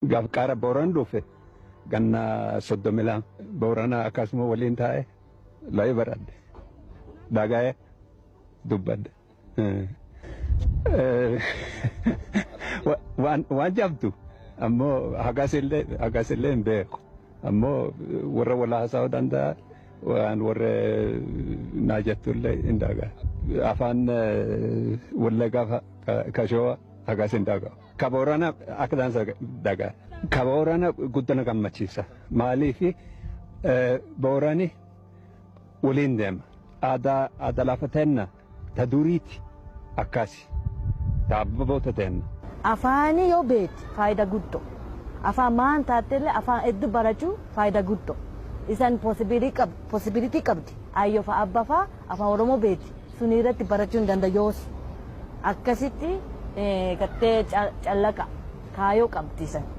Gaaf qaara Booran dhufe ganna 32 Boorana akkasuma waliin taa'e la'ee baradhe. Dhaga'ee dubbadhe. Waan jabdu ammoo hagasillee hin beeku. Ammoo warra wal haasa'uu danda'a, waan warra naa jettullee hin dhaga'a. Afaan Wallaggaa ka Shawaa hagas hin dhaga'u. Ka Boorana akka dansa dhaga'a. Ka Boorana guddina gammachiisa. Maaliif Boorani waliin deema. Aadaa lafa teenna ta duriiti akkasi. Ta abboota teenna. Afaanii yoo beekte faayidaa guddoo. Afaan maan taatellee afaan hedduu barachuu faayidaa guddoo. Isaan possibility qabdi. Ayyoo fa'a, abbaa fa'a afaan Oromoo beekti. Suni irratti barachuu hin danda'u. Akkasitti gartee callaqa kaayoo qabdi isan.